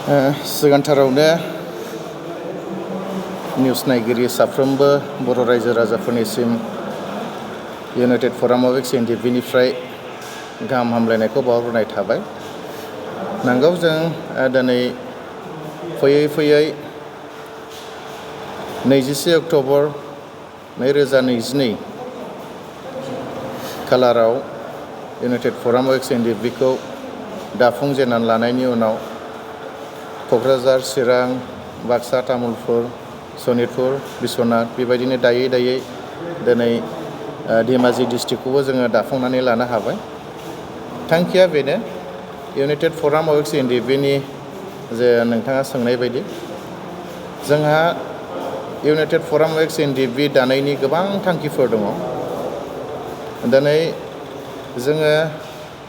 सिगांथारावनो news नायगिरि साफ्रोमबो बर' रायजो राजाफोरनिसिम इउनाइटेड फराम अफ एक्स-NDPBनिफ्राय गाहाम हामलायनायखौ बावहरनाय थाबाय। नंगौ जों दिनै फैयै फैयै 21 अक्ट'बर 2022 खालाराव इउनाइटेड फराम अफ एक्स-NDPBखौ दाफुंजेननानै लानायनि उनाव क'क्राझार, चिरां, बाक्सा, तामुलपुर, सनितपुर, बिश्वनाथ बेबायदिनो दायै दायै दिनै धेमाजि डिस्ट्रिक्टखौबो जोङो दाफुंनानै लानो हाबाय। थांखिया बेनो इउनाइटेड फराम अफ एक्स-NDPBनि जे नोंथाङा सोंनाय बायदि जोंहा इउनाइटेड फराम अफ एक्स-NDPB दानायनि गोबां थांखिफोर दङ। दिनै जोङो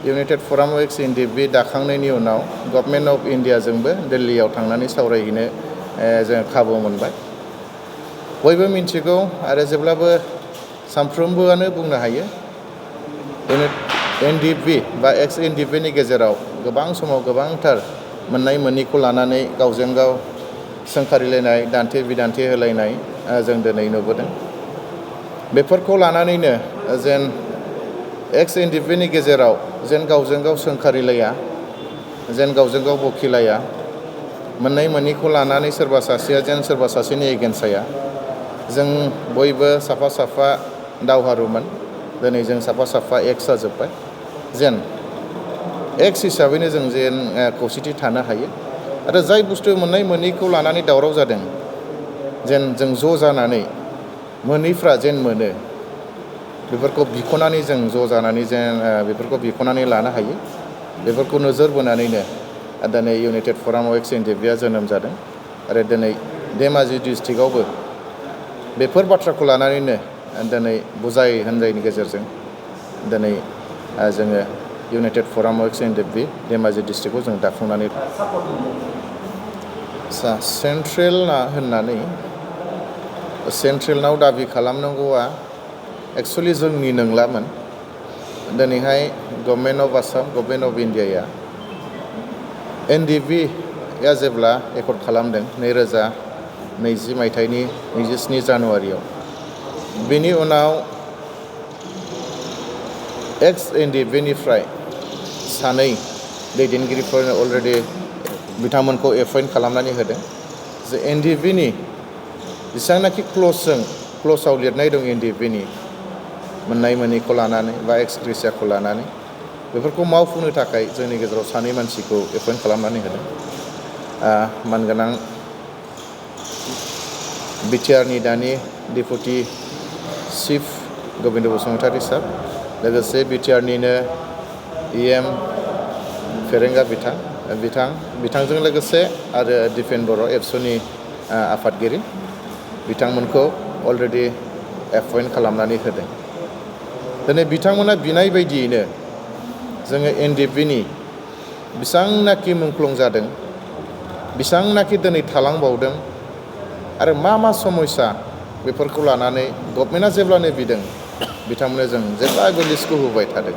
इउनाइटेड फराम अफ एक्स-NDPB दाखांनायनि उनाव गभर्नमेन्ट अफ इन्डियाजोंबो दिल्लीयाव थांनानै सावरायहैनो जों खाबु मोनबाय। बयबो मिन्थिगौ आरो जेब्लाबो सानफ्रोमबोआनो बुंनो हायो NDPB बा एक्स-NDPBनि गेजेराव गोबां समाव गोबांथार मोननाय मोनैखौ लानानै गावजों गाव सोंखारिलायनाय, दान्थे बिदान्थे होलायनाय जों दिनै नुबोदों। बेफोरखौ लानानैनो जेन एक्स-NDPBनि गेजेराव जेन गावजों गाव सोंखारिलाया, जेन गावजों गाव बखिलाया, मोननाय मोनैखौ लानानै सोरबा सासेया जेन सोरबा सासेनि एगेन्स्ट जाया। जों बयबो साफा साफा दावहारुमोन, दिनै जों साफा साफा एक्स जाजोब्बाय। जेन एक्स हिसाबैनो जों जेन खौसेथि थानो हायो आरो जाय बुस्थु मोननाय मोनैखौ लानानै दावराव जादों जेन जों ज' जानानै मोनैफ्रा जेन मोनो बेफोरखौ बिख'नानै जों ज' जानानै जेन बेफोरखौ बिख'नानै लानो हायो। बेफोरखौ नोजोर बोनानैनो दिनै इउनाइटेड फराम अफ एक्स-NDPBआ जोनोम जादों आरो दिनै धेमाजि डिस्ट्रिक्टआवबो बेफोर बाथ्राखौ लानानैनो दिनै बुजाय होनजायनि गेजेरजों दिनै जोङो इउनाइटेड फराम अफ एक्स-NDPB धेमाजि डिस्ट्रिक्टखौ जों दाफुंनानै सेन्ट्रेल होननानै सेन्ट्रेलनाव दाबि खालामनांगौआ एक्सुवेलि जोंनि नंलामोन। दिनैहाय government of Assam, government of इन्डियाया NDPBआ जेब्ला एकर्ड खालामदों 2020 मायथाइनि 27 जानुवारियाव, बेनि उनाव एक्स-NDPBनिफ्राय सानै दैदेनगिरिफोरनो अलरेडि बिथांमोनखौ एपइन्ट खालामनानै होदों। जे NDPBनि जेसेबांनाखि क्ल'जआव लिरनाय दं NDPBनि मोननाय मोनैखौ लानानै बा एक्सग्रेसियाखौ लानानै बेफोरखौ मावफुंनो थाखाय जोंनि गेजेराव सानै मानसिखौ एपइन्ट खालामनानै होदों। मानगोनां बिटिआरनि दानि डेपुटि चिफ गबिन्द बसुमतारी सार, लोगोसे बिटिआरनिनो EM फेरेंगा बिथांजों लोगोसे आरो दिपेन बर' एबसुनि आफादगिरि बिथांमोनखौ अलरेडि एपइन्ट खालामनानै होदों। दिनै बिथांमोना बिनाय बायदियैनो जोङो NDPBनि बेसांनाखि मुंख्लं जादों, बेसांनाखि दिनै थालांबावदों आरो मा समस्या बेफोरखौ लानानै गभर्नमेन्टआ जेब्लानो बिदों बिथांमोननो जों जेब्लाबो लिस्टखौ होबाय थादों।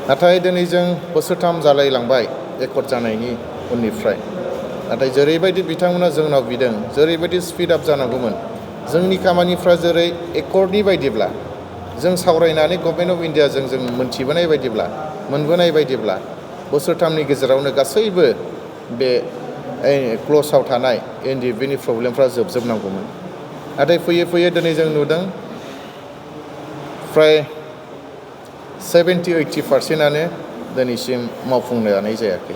नाथाय दिनै जों बोसोरथाम जालायलांबाय एकर्ड जानायनि उननिफ्राय। नाथाय जेरैबायदि बिथांमोना जोंनाव बिदों, जेरैबायदि स्पिड आप जानांगौमोन, जोंनि खामानिफ्रा जेरै एकर्डनि बायदिब्ला जों सावरायनानै गभर्नमेन्ट अफ इन्डियाजों जों मोनथिबोनाय बायदिब्ला, मोनबोनाय बायदिब्ला बोसोरथामनि गेजेरावनो गासैबो बे क्ल'जआव थानाय NDPBनि प्रब्लेमफ्रा जोबजोबनांगौमोन। नाथाय फैयै फैयै दिनै जों नुदों फ्राय 70-80% दिनैसिम मावफुंनो हानाय जायाखै।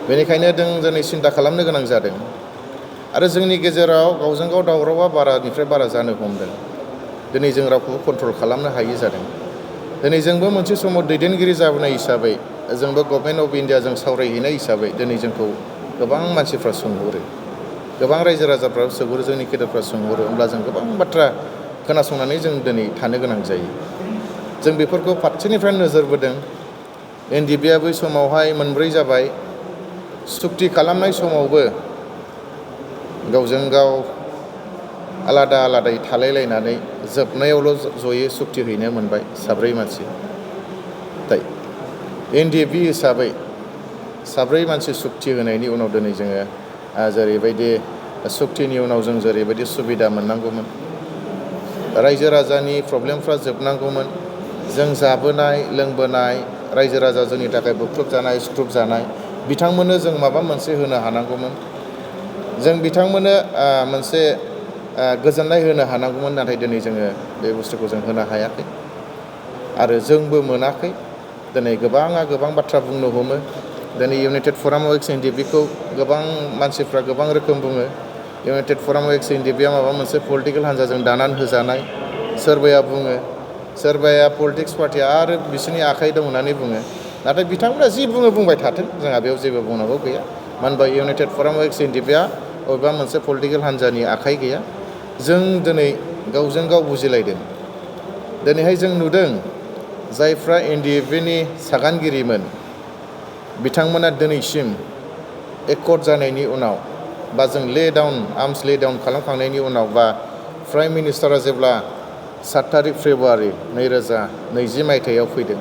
बेनिखायनो जों दिनै सिन्था खालामनो गोनां जादों आरो जोंनि गेजेराव गावजों गाव दावरावा बारानिफ्राय बारा जानो हमदों। दिनै जों रावखौबो कन्ट्रल खालामनो हायि जादों। दिनै जोंबो मोनसे समाव दैदेनगिरि जाबोनाय हिसाबै, जोंबो गभर्नमेन्ट अफ इन्डियाजों सावरायहैनाय हिसाबै दिनै जोंखौ गोबां मानसिफ्रा सोंहरो, गोबां रायजो राजाफ्रा सोंहरो, जोंनि गेदेरफ्रा सोंहरो। होमब्ला जों गोबां बाथ्रा खोनासंनानै जों दिनै थानो गोनां जायो। जों बेफोरखौ फारसेनिफ्राय नोजोर बोदों। NDPBआ बै समावहाय मोनब्रै जाबाय। सुक्ति खालामनाय समावबो गावजों गाव आलादा आलादायै थालायलायनानै जोबनायावल' जयै सुक्ति हैनो मोनबाय साब्रै मानसि। NDPB हिसाबै साब्रै मानसि सुक्ति होनायनि उनाव दिनै जोङो जेरैबायदि सुक्तिनि उनाव जों जेरैबायदि सुबिदा मोननांगौमोन, रायजो राजानि प्रब्लेमफ्रा जोबनांगौमोन, जों जाबोनाय लोंबोनाय रायजो राजा जोंनि थाखाय बुख्रुबजानाय सुख्रुबजानाय बिथांमोननो जों माबा मोनसे होनो हानांगौमोन, जों बिथांमोननो मोनसे गोजोननाय होनो हानांगौमोन। नाथाय दिनै जोङो बे बुस्थुखौ जों होनो हायाखै आरो जोंबो मोनाखै। दिनै गोबाङा गोबां बाथ्रा बुंनो हमो। दिनै इउनाइटेड फराम अफ एक्स-NDPखौ गोबां मानसिफ्रा गोबां रोखोम बुङो। इउनाइटेड फराम अफ एक्स-NDPआ माबा मोनसे पलिटिकेल हान्जाजों दानानै होजानाय सोरबाया बुङो, सोरबाया पलिटिक्स पार्टिया आरो बिसोरनि आखाइ दं होननानै बुङो। नाथाय बिथांमोना जि बुङो बुंबाय थाथों, जोंहा बेयाव जेबो बुंनांगौ गैया। मानो होनबा इउनाइटेड फराम अफ एक्स-NDPआ बबेबा मोनसे पलिटिकेल हान्जानि आखाइ गैया। जों दिनै गावजों गाव बुजिलायदों। दिनैहाय जों नुदों जायफ्रा NDFBनि सागानगिरिमोन बिथांमोना दिनैसिम एकर्ड जानायनि उनाव बा जों आर्मस ले डाउन खालामखांनायनि उनाव बा प्राइम मिनिस्टारा जेब्ला 7 तारिख फेब्रुवारि 2020 मायथाइयाव फैदों,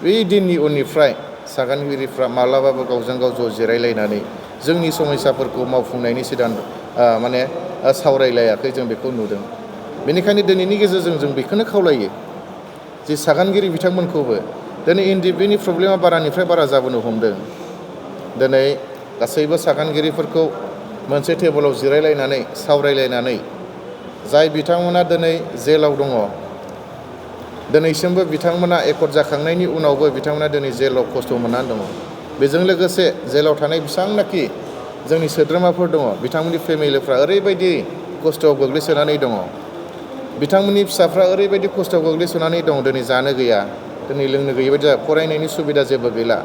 बे दिननि उननिफ्राय सागानगिरिफ्रा माब्लाबाबो गावजों गाव ज' जिरायलायनानै जोंनि समस्याफोरखौ मावफुंनायनि सावरायलायाखै, जों बेखौ नुदों। बेनिखायनो दिनैनि गेजेरजों जों बेखौनो खावलायो जे सागानगिरि बिथांमोनखौबो दिनै NDFBनि प्रब्लेमा बारानिफ्राय बारा जाबोनो हमदों। दिनै गासैबो सागानगिरिफोरखौ मोनसे टेबोलाव जिरायलायनानै सावरायलायनानै जाय बिथांमोना दिनै जेलाव दङ, दिनैसिमबो बिथांमोना एकर्ड जाखांनायनि उनावबो बिथांमोना दिनै जेलाव खस्थ' मोननानै दङ। बेजों लोगोसे जेलाव थानाय बेसेबांनाखि जोंनि सोद्रोमाफोर दङ, बिथांमोननि फेमिलिफ्रा ओरैबायदि खस्थ'आव गोग्लैसोनानै दङ, बिथांमोननि फिसाफ्रा ओरैबायदि खस्थ'आव गोग्लैसोनानै दं, दिनै जानो गैया, दिनै लोंनो गैयै बायदि, फरायनायनि सुबिदा जेबो गैला।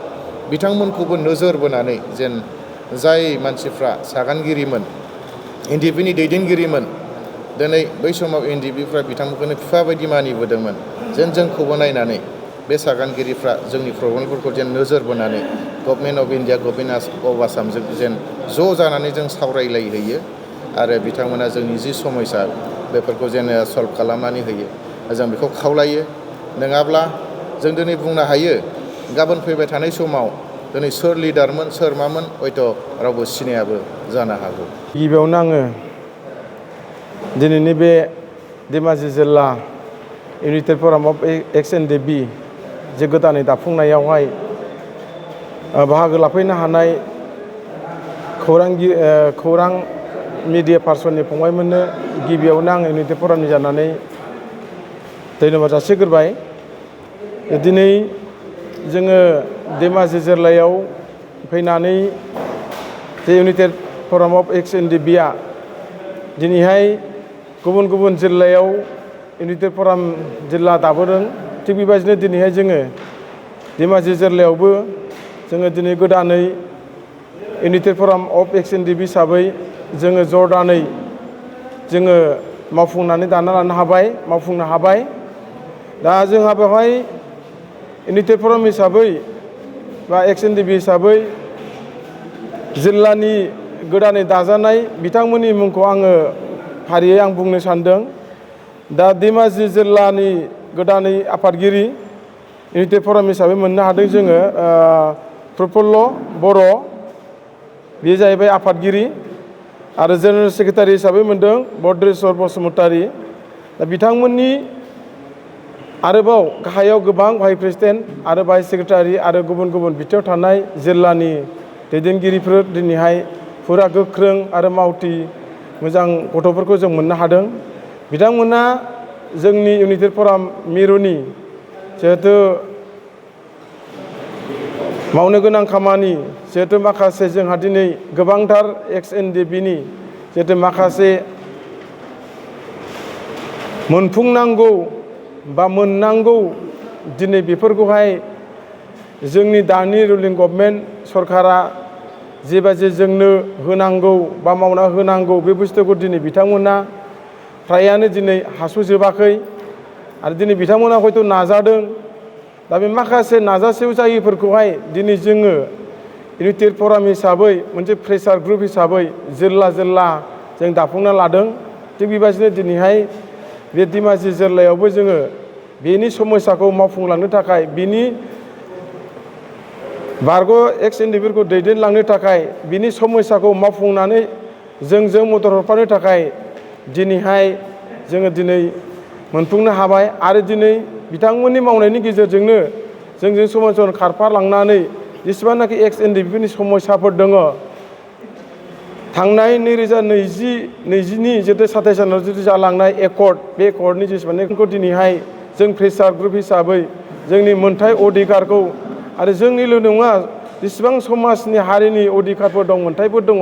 बिथांमोनखौबो नोजोर बोनानै जेन जाय मानसिफ्रा सागानगिरिमोन, NDFBनि दैदेनगिरिमोन, दिनै बै समाव NDFBफ्रा बिथांमोनखौनो बिफा बायदि मानिबोदोंमोन, जेन जोंखौबो नायनानै बे सागानगिरिफ्रा जोंनि प्रब्लेमफोरखौ जेन नोजोर बोनानै government of India, government of आसामजों जेन ज' जानानै जों सावरायलायहैयो आरो बिथांमोना जोंनि जि समस्या बेफोरखौ जेन सल्भ खालामनानै होयो, जों बेखौ खावलायो। नङाब्ला जों दिनै बुंनो हायो गाबोन फैबाय थानाय समाव दिनै सोर लिडारमोन सोर मामोन हयथ' रावबो सिनायाबो जानो हागौ। गिबियावनो आङो दिनैनि बे धेमाजि जिल्ला इउनाइटेड फराम अफ एक्स-NDP जे गोदानै दाफुंनायावहाय बाहागो लाफैनो हानाय खौरां मिडिया पार्सननि फंबायमोननो गिबियावनो आं इउनाइटेड फरामनि जानानै धन्यबाद जासिग्रोबाय। दिनै जोङो धेमाजि जिल्लायाव फैनानै जे इउनाइटेड फराम अफ एक्स-NDPआ दिनैहाय गुबुन गुबुन जिल्लायाव इउनाइटेड फराम जिल्ला दाबोदों, थिग बेबायदिनो दिनैहाय जोङो धेमाजि जिल्लायावबो जोङो दिनै गोदानै इउनाइटेड फराम अफ एक्स-NDP हिसाबै जोङो जरदानै जोङो मावफुंनो हाबाय। दा जोंहा बेवहाय इउनाइटेड फराम हिसाबै बा एक्स-NDP हिसाबै जिल्लानि गोदानै दाजानाय बिथांमोननि मुंखौ आङो फारियै आं बुंनो सानदों। दा धेमाजि जिल्लानि गोदानै आफादगिरि इउनाइटेड फराम हिसाबै मोननो हादों जोङो prapulla बर', बेयो जाहैबाय आफादगिरि, आरो जेनेरेल सेक्रेटारि हिसाबै मोनदों bhadreswar बसुमतारी। दा बिथांमोननि आरोबाव गाहायाव गोबां भाइस प्रेसिडेन्ट आरो भाइस सेक्रेटारि आरो गुबुन गुबुन बिथायाव थानाय जिल्लानि दैदेनगिरिफोर दिनैहाय फुरा गोख्रों आरो मावथि मोजां गथ'फोरखौ जों मोननो हादों। बिथांमोना जोंनि इउनाइटेड फराम मिरुनि जिहेथु मावनो गोनां खामानि, जिहेतु माखासे जोंहा दिनै गोबांथार एक्स-NDPनि जिहेतु माखासे मोनफुंनांगौ बा मोननांगौ दिनै बेफोरखौहाय जोंनि दानि रुलिं गभर्नमेन्ट सरकारा जेबायदि जोंनो होनांगौ बा मावना होनांगौ बे बुस्थुखौ दिनै बिथांमोना फ्रायानो दिनै हास'जोबाखै आरो दिनै बिथांमोना हयथ' नाजादों। दा बे माखासे नाजासेयाव जायैफोरखौहाय दिनै जोङो इउनाइटेड फराम हिसाबै मोनसे प्रेसार ग्रुप हिसाबै जिल्ला जों दाफुंना लादों। थिग बेबायदिनो दिनैहाय बे धेमाजि जिल्लायावबो जोङो बेनि समस्याखौ मावफुंलांनो थाखाय बिनि बारग' एक्स-एनडिपिफोरखौ दैदेनलांनो थाखाय बिनि समस्याखौ मावफुंनानै जोंजों मदद हरफानो थाखाय दिनैहाय जोङो दिनै मोनफुंनो हाबाय आरो दिनै बिथांमोननि मावनायनि गेजेरजोंनो जोंजों समान समान खारफालांनानै जेसेबांनाखि एक्स-एनडिपिफोरनि समस्याफोर दङ थांनाय 2020-21 जितु 27 सानाव जितु जालांनाय एकर्ड बे एकर्डनि जेसेबांनाखिखौ दिनैहाय जों प्रेसार ग्रुप हिसाबै जोंनि मोनथाय अधिकारखौ आरो जोंनिल' नङा जेसेबां समाजनि हारिनि अधिकारफोर दं मोनथायफोर दङ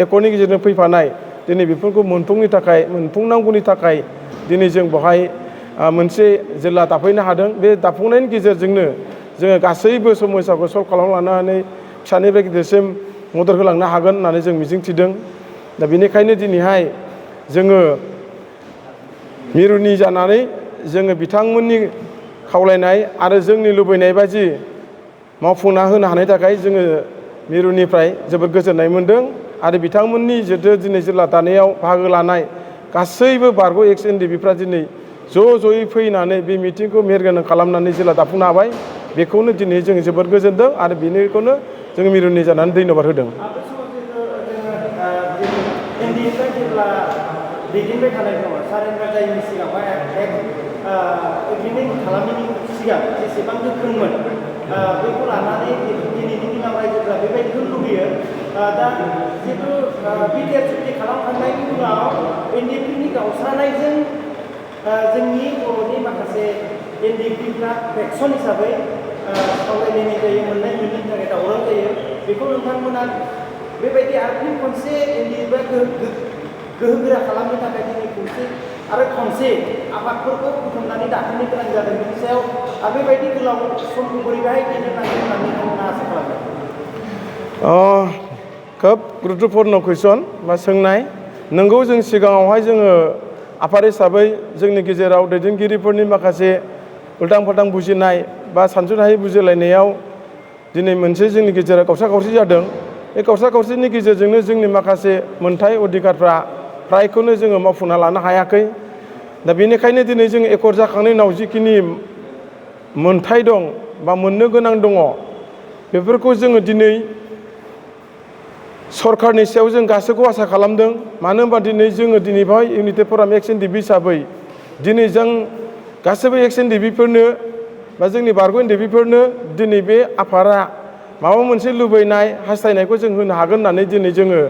एकर्डनि गेजेरजों फैफानाय दिनै बेफोरखौ मोनफुंनांगौनि थाखाय दिनै जों बेवहाय मोनसे जिल्ला दाफैनो हादों। बे दाफुंनायनि गेजेरजोंनो जोङो गासैबो समस्याखौ सल्भ खालामलांनानै फिसानिफ्राय गिदिरसिम मदद होलांनो हागोन होननानै जों मिजिंथिदों। दा बेनिखायनो दिनैहाय जोङो मिरुनि जानानै जोङो बिथांमोननि खावलायनाय आरो जोंनि लुबैनाय बायदि मावफुंना होनो हानायनि थाखाय जोङो मिरुनिफ्राय जोबोद गोजोननाय मोन्दों आरो बिथांमोननि जितु दिनै जिल्ला दानायाव बाहागो लानाय गासैबो बारग' एक्स-एनडिपिफ्रा दिनै ज'यै फैनानै बे मिटिंखौ मेहेरगोनां खालामनानै जिल्ला दाफुंनो हाबाय बेखौनो दिनै जों जोबोद गोजोनदों आरो बेनिखौनो जों मिरुनि जानानै धन्यबाद होदों। एनडिएफआव जेब्ला दैदेनबाय थानाय समाव सारेन्डार जायैनि सिगाङावहाय एग्रिमेन्ट खालामनायनि सिगां जेसेबां गोख्रोंमोन बेखौ लानानै दिनैनि दिनाव रायजोफोरा बेबायदिखौ लुबैयो। दा जिहेतु बिटिआर चुक्ति खालामखांनायनि उनाव एनडिएफनि गावस्रानायजों जोंनि बर'नि माखासे एनडिएफफ्रा फेक्सन हिसाबै सावरायलायनाय जायो मोननाय मोनैनि थाखाय दावराव जायो बेखौ नोंथांमोना बेबायदि आरो फिन खनसे एनडिएफआ गोहोगोरा खालामनो थाखाय दिनै खनसे आफादफोरखौ बुथुमनानै दाफिननो गोनां जादों बेनि सायाव बेबायदि गोलाव समखौ बोरैहाय दैदेनलांगोन होननानै नोंथाङा आसा खालामदों? खोब गुरुत्वपूर्ण कुइसन बा सोंनाय नोंगौ जों सिगाङावहाय जोङो आफाद हिसाबै जोंनि गेजेराव दैदेनगिरिफोरनि माखासे उल्टां फाल्टां बुजिनाय बा सानस'नो हायै बुजिलायनायाव दिनै मोनसे जोंनि गेजेराव गावसा गावसि जादों। बे गावसा गावसिनि गेजेरजोंनो जोंनि माखासे मोनथाय अधिकारफ्रा फ्रायखौनो जोङो मावफुंना लानो हायाखै। दा बेनिखायनो दिनै जों एकर्ड जाखांनायनि उनाव जिखिनि मोनथाय दं बा मोननो गोनां दङ बेफोरखौ जोङो दिनै सरकारनि सायाव जों गासैखौ आसा खालामदों। मानो होनबा दिनै जोङो दिनै बेवहाय इउनाइटेड फराम एक्स-एनडिपि हिसाबै दिनै जों गासैबो एक्स-एनडिपिफोरनो बा जोंनि बारग' एनडिपिफोरनो दिनै बे आफादा माबा मोनसे लुबैनाय हास्थायनायखौ जों होनो हागोन होननानै दिनै जोङो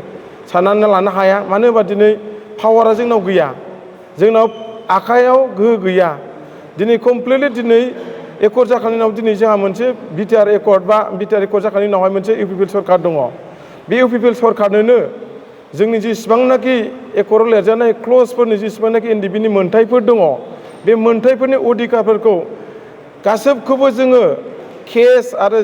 साननानै लानो हाया। मानो होनबा दिनै पावारा जोंनाव गैया, जोंनाव आखायाव गोहो गैया। दिनै कमप्लिटलि दिनै एकर्ड जाखांनायनि उनाव दिनै जोंहा मोनसे बिटिआर एकर्ड बा बिटिआर एकर्ड जाखांनायनि उनावहाय मोनसे इउपिपिएल सरकार दङ। बे इउपिपिएल सरकारनोनो जोंनि जेसेबांनाखि एकर्डआव लिरजानाय क्लजफोरनि जेसेबांनाखि एनडिपिनि मोनथायफोर दङ बे मोनथायफोरनि अधिकारफोरखौ गासैखौबो जोङो केस आरो